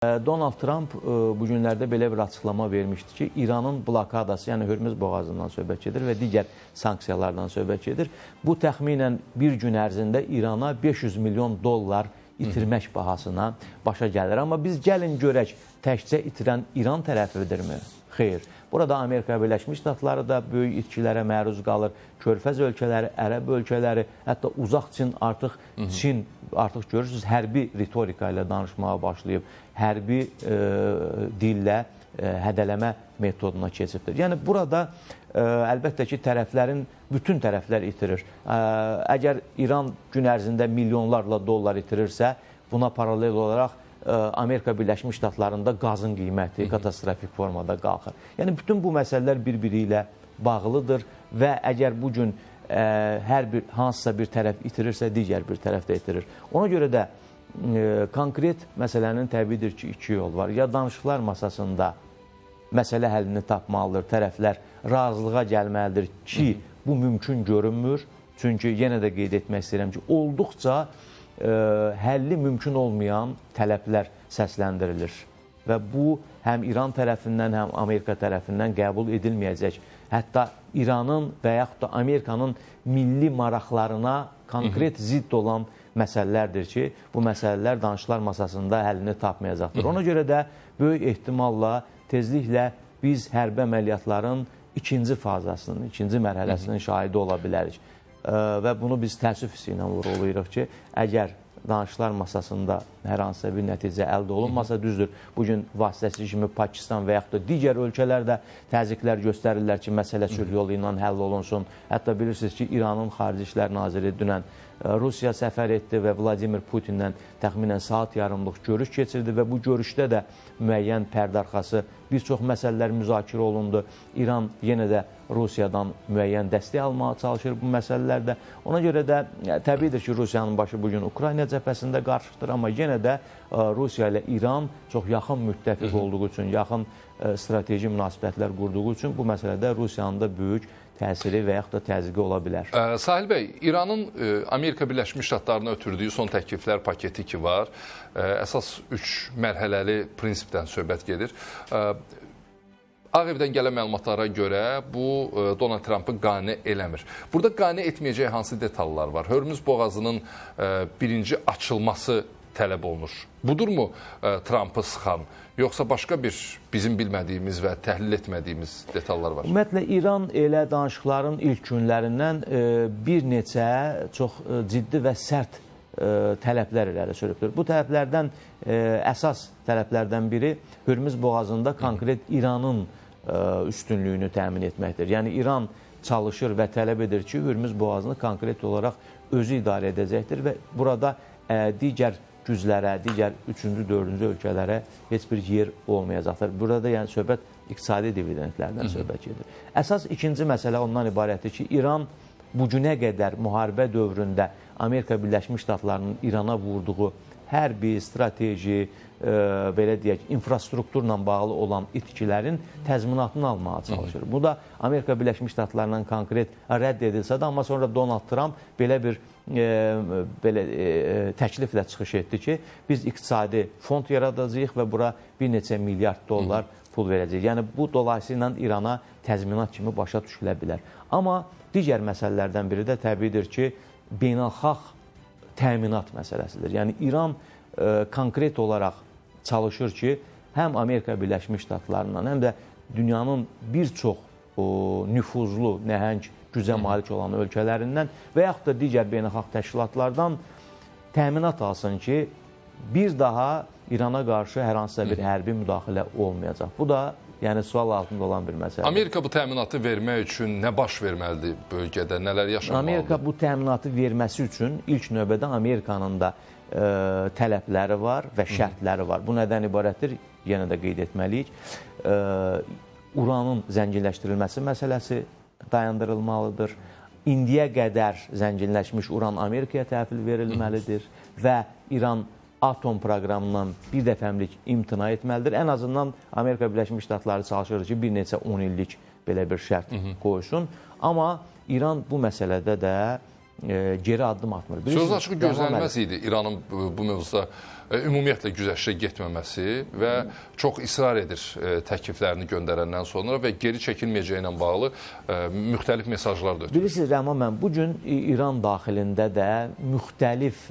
Donald Trump bu günlərdə belə bir açıqlama vermişdi ki, İranın blokadası, yəni Hörmüz boğazından söhbət gedir və digər sanksiyalardan söhbət gedir. Bu təxminən bir gün ərzində İrana 500 milyon dollar itirmək bahasına başa gəlir. Amma biz gəlin görək, təkcə itirən İran tərəfidirmi? Xeyr. Burada Amerika Birləşmiş Ştatları da böyük itkilərə məruz qalır. Körfəz ölkələri, Ərəb ölkələri, hətta uzaq Çin artıq Çin artıq görürsünüz hərbi ritorika ilə danışmağa başlayıb, hərbi dillə hədələmə metoduna keçibdir. Yəni burada əlbəttə ki, tərəflərin bütün tərəflər itirir. Əgər İran gün ərzində milyonlarla dollar itirirsə, buna paralel olaraq Amerika Birləşmiş Ştatlarında qazın qiyməti katastrofik formada qalxır. Yəni bütün bu məsələlər bir-biri ilə bağlıdır və əgər bu gün hər bir hansısa bir tərəf itirirsə, digər bir tərəf də itirir. Ona görə də konkret məsələnin təbiidir ki, iki yol var. Ya danışıqlar masasında məsələ həllini tapmalıdır, tərəflər razılığa gəlməlidir ki, bu mümkün görünmür. Çünki yenə də qeyd etmək istəyirəm ki, olduqca həlli mümkün olmayan tələblər səsləndirilir və bu həm İran tərəfindən, həm Amerika tərəfindən qəbul edilməyəcək. Hətta İranın və yaxud da Amerikanın milli maraqlarına konkret zidd olan məsələlərdir ki, bu məsələlər danışıqlar masasında həllini tapmayacaqdır. Ona görə də böyük ehtimalla tezliklə biz hərbi əməliyyatların ikinci fazasının, ikinci mərhələsinin şahidi ola bilərik. Və bunu biz təəssüf hissi ilə vurğulayırıq ki, əgər danışıqlar masasında hər hansısa bir nəticə əldə olunmasa, düzdür, bugün vasitəçi kimi Pakistan və yaxud da digər ölkələr də təzyiqlər göstərirlər ki, məsələ sülh yolu ilə həll olunsun. Hətta bilirsiniz ki, İranın Xarici İşlər Naziri dünən Rusiya səfər etdi və Vladimir Putinlə təxminən saat yarımlıq görüş keçirdi və bu görüşdə də müəyyən pərdə arxası bir çox məsələlər müzakirə olundu. İran yenə də Rusiyadan müəyyən dəstək almağa çalışır bu məsələlərdə. Ona görə də təbiidir ki, Rusiyanın başı bugün Ukrayna cəbhəsində qarışıqdır, amma yenə də Rusiya ilə İran çox yaxın müttəfiq olduğu üçün, yaxın strateji münasibətlər qurduğu üçün bu məsələdə Rusiyanın da böyük təsiri və yaxud da təzyiqi ola bilər. Sahil bəy, İranın Amerika Birləşmiş Ştatlarına ötürdüyü son təkliflər paketi ki var, əsas 3 mərhələli prinsipdən söhbət gedir. Ağ Evdən gələn məlumatlara görə bu Donald Trumpı qane eləmir. Burada qane etməyəcəyi hansı detallar var? Hörmüz boğazının birinci açılması tələb olunur. Budurmu Trumpı sıxan, yoxsa başqa bir bizim bilmədiyimiz və təhlil etmədiyimiz detallar var? Ümumiyyətlə, İran elə danışıqların ilk günlərindən bir neçə çox ciddi və sərt tələblər irəli sürübdür. Bu tələblərdən əsas tələblərdən biri Hörmüz boğazında konkret İranın üstünlüyünü təmin etməkdir. Yəni İran çalışır və tələb edir ki, Hörmüz boğazını konkret olaraq özü idarə edəcəkdir və burada digər güclərə, digər 3-cü, 4-cü ölkələrə heç bir yer olmayacaqdır. Burada yəni söhbət iqtisadi dividendlərdən söhbət gedir. Əsas ikinci məsələ ondan ibarətdir ki, İran bugünə qədər müharibə dövründə Amerika Birləşmiş Ştatlarının İrana vurduğu hərbi, strateji, belə deyək, infrastrukturla bağlı olan itkilərin təzminatını almağa çalışır. Bu da Amerika Birləşmiş Ştatlarından konkret rədd edilsə də, amma sonra Donald Trump belə bir təkliflə çıxış etdi ki, biz iqtisadi fond yaradacağıq və bura bir neçə milyard dollar pul verəcəyik. Yəni bu dolayısıyla İrana təzminat kimi başa düşülə bilər. Amma digər məsələlərdən biri də təbiidir ki, beynəlxalq təminat məsələsidir. Yəni İran konkret olaraq çalışır ki, həm Amerika Birləşmiş Ştatlarından, həm də dünyanın bir çox nüfuzlu, nəhəng gücə malik olan ölkələrindən və yaxud da digər beynəlxalq təşkilatlardan təminat alsın ki, bir daha İrana qarşı hər hansısa bir hərbi müdaxilə olmayacaq. Bu da yəni sual altında olan bir məsələdir. Amerika bu təminatı vermək üçün nə baş verməlidir bölgədə, nələr yaşanmalıdır? Amerika bu təminatı verməsi üçün ilk növbədə Amerikanın da tələbləri var və şərtləri var. Bu nədən ibarətdir? Yenə də qeyd etməliyik. Uranın zənginləşdirilməsi məsələsi dayandırılmalıdır. İndiyə qədər zənginləşmiş uran Amerikaya təhvil verilməlidir və İran atom proqramından bir dəfəmlik imtina etməlidir. Ən azından Amerika Birləşmiş Ştatları çalışır ki, bir neçə 10 illik belə bir şərt qoysun. Amma İran bu məsələdə də geri addım atmır. Sözün açığı gözlənilməz idi İranın bu mövzuda ümumiyyətlə güzəştə getməməsi və çox israr edir təkliflərini göndərəndən sonra və geri çəkilməyəcəyi ilə bağlı müxtəlif mesajlar da ötürür. Bilirsiniz Rəhman müəllim, bu gün İran daxilində də müxtəlif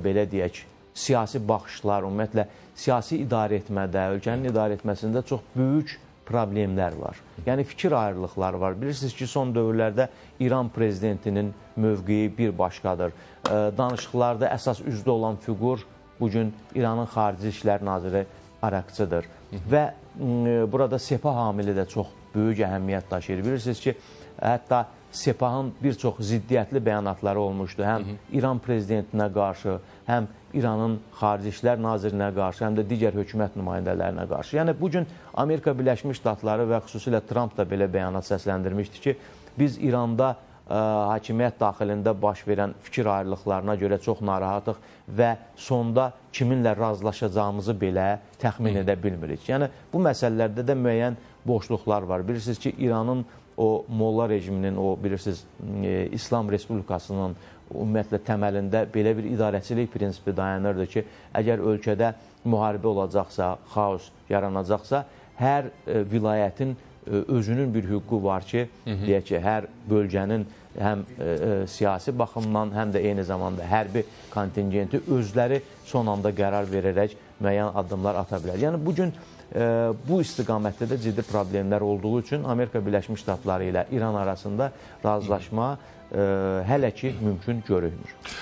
belə deyək, siyasi baxışlar, ümumiyyətlə siyasi idarə etmədə, ölkənin idarə etməsində çox böyük problemlər var. Yəni fikir ayrılıqları var. Bilirsiniz ki, son dövrlərdə İran prezidentinin mövqeyi bir başqadır. Danışıqlarda əsas üzdə olan fiqur bugün İranın Xarici İşlər Naziri Araqçıdır. Və burada Sepah amili də çox böyük əhəmiyyət daşıyır. Bilirsiniz ki, hətta Sepahın bir çox ziddiyyətli bəyanatları olmuşdu. Həm İran prezidentinə qarşı, həm İranın Xarici İşlər Nazirinə qarşı, həm də digər hökumət nümayəndələrinə qarşı. Yəni bugün Amerika Birləşmiş Ştatları və xüsusilə Tramp da belə bəyanat səsləndirmişdi ki, biz İranda hakimiyyət daxilində baş verən fikir ayrılıqlarına görə çox narahatıq və sonda kiminlə razılaşacağımızı belə təxmin edə bilmirik. Yəni bu məsələlərdə də müəyyən boşluqlar var. Bilirsiniz ki, İranın o Molla rejiminin, o bilirsiniz İslam Respublikasının ümumiyyətlə təməlində belə bir idarəçilik prinsipi dayanırdı ki, əgər ölkədə müharibə olacaqsa, xaos yaranacaqsa, hər vilayətin özünün bir hüququ var ki, deyək ki, hər bölgənin həm siyasi baxımdan, həm də eyni zamanda hərbi kontingenti özləri son anda qərar verərək müəyyən addımlar ata bilər. Yəni bugün bu istiqamətdə də ciddi problemlər olduğu üçün Amerika Birləşmiş Ştatları ilə İran arasında razılaşma hələ ki mümkün görünmür.